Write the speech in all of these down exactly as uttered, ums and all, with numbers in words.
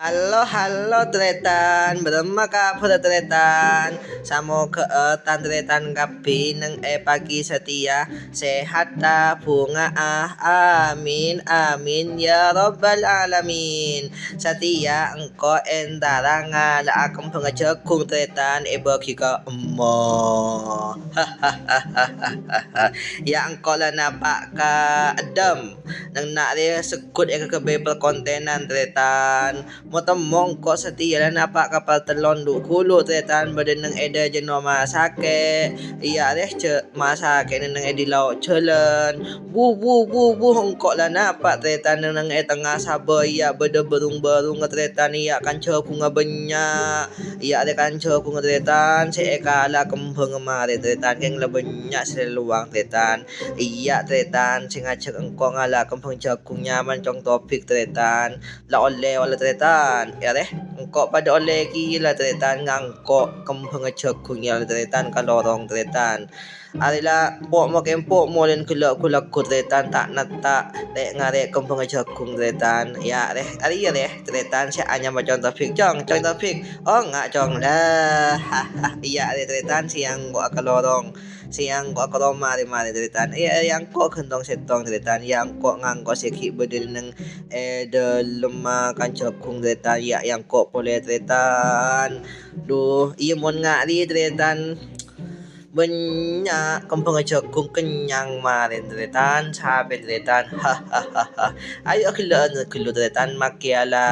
Halo, halo, tarètan. Bârâmma kabhâr, tarètan? Samogâ'â tan-tarètan kabbhi neng è pagi satèya sehat tabunga'a. Amin, amin, ya rabbal alamin. Satèya engko' entara ngala'a kembhângnga jhâghung, tarètan, èbâghi ka emma. Ya, engko' la napa' ka eddhâm. Neng na' rè segghut èkaghâbây perkontènan, tarètan. Mo-temmo engko' satèya la napa' ka partellon dhu-ghulu, tarètan, bâdâ neng è dâjâna masakè'. Iyâ rè, jhâ' masakè'na neng è dâlem lao' jhâlân. Wuh, wuh, wuh, wuh, engko' la napa', tarètan, neng è tengnga sabâ, iyâ, bâdâ bârung-bârungnga, tarètan, iyâ, kan jhâghungnga bânnya'. Iyâ rè, kan jhâghungnga, tarètan, sè èkala' kembhângnga marè, tarètan, kèng la bânnya' sè lowang, tarètan. Iyâ, tarètan, sè ngajhâk engko' ngala' kembhâng jhâghung nyaman, Cong Topik, tarètan. La ollè, ollè, tarètan. Iyâ rè, engko' padâ ollè kèya la, tarètan, ngangko' kembhângnga jhâghung, iyâ la, tarètan, ka lorong, tarètan. Arè la empo' makè empo' molèn ghellâ' ghu-lagghu, tarètan, ta' netta' rè'-ngarè' kembhângnga jhâghung, tarètan. Iyâ rè, arè iyâ rè, tarètan, sè anyama Cong Topik. Cong, Cong Topik. Oh, enga', Cong. La, ha, ha, iyâ rè, tarètan, sè angko' ka lorong. Sè angko' ka roma rè marè, tarètan. Iyâ, iyâ angko' ghântong sèttong, tarètan. Iyâ angko' ngangko' sè ghi' bâdâ neng è dâlemma kan jhâghung, tarètan. Iyâ, iyâ angko' polè, tarètan. Dhu, iyâ mon nga' rè, tarètan. Bânnya' kembhângnga jhâghung kennyang marèn, tarètan. Sapè, tarètan? Hahaha. Ayo ghellâ'ân ghâllu, tarètan, makè la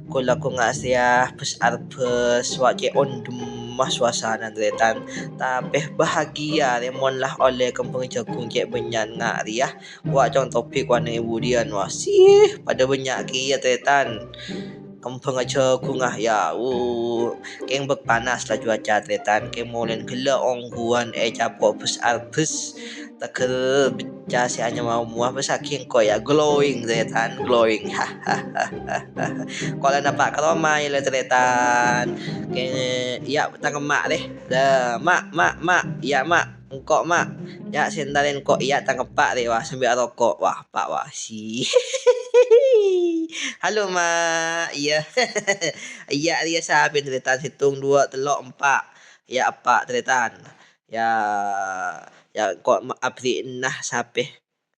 ghu-lagghu nga'sèya bhâs-arbhâs, wa' cè' ondhem suasana, tarètan. Tapè bahagia rè mon la ollè kembhâng jhâghung cè' bânnya'an nga' rèya. Wa' Cong Topik wa' neng è budiyân, wa' sih, padâ bânnya' kèya, tarètan. Kembhângnga jhâghung, ah, ya, uh, kèng bâk panas la cuaca, tarètan. Kèng molèn ghellâ' ongghuwân ècapo' bhâs-arbhâs. Tegghâr becca sè anyama mowa bâs aghi' engko' ya glowing, tarètan, glowing. Ko' la napa' ka roma ya la, tarètan. Kèng, ya, tang emma' rè. La, ma', ma', ma'. Ya, ma'. Engko', ma'. Ya, sè entarè engko'. Ya, tang eppa' rè, wa, sambi aroko'. Wa, eppa', wa. Si. Halo, ma'. Iyâ. Iyâ, rèya sapè, tarètan, sèttong, duwâ', tello', empa'. Ya, eppa', tarètan. Ya, ya, engko' ma-, aberri'na sapè.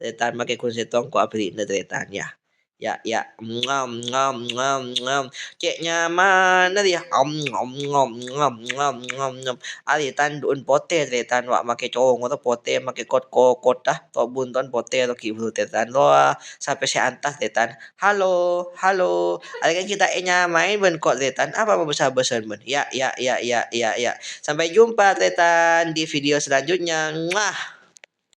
Tarètan makè ghun sèttong ko' aberri'na, tarètan, ya. Ya, ya. Ngam, ngam, ngam, ngam. Cè' nyamana rèya. Om, ngom, ngom, ngom, ngom, ngom, ngom. Arè tandu'en potè, tarètan, wa' makè congor potè, makè kot-kokot, ah. To' bunton potè, to' ghi' buru, tarètan. Rowa, sapè sè antas, tarètan. Halo, halo. Arè kan kita ènyamaè bân ko', tarètan. Apa mabâsa-bâsân bân? Ya, ya, ya, ya, ya, ya. Sampai jumpa, tarètan, di video selanjutnya. Muah.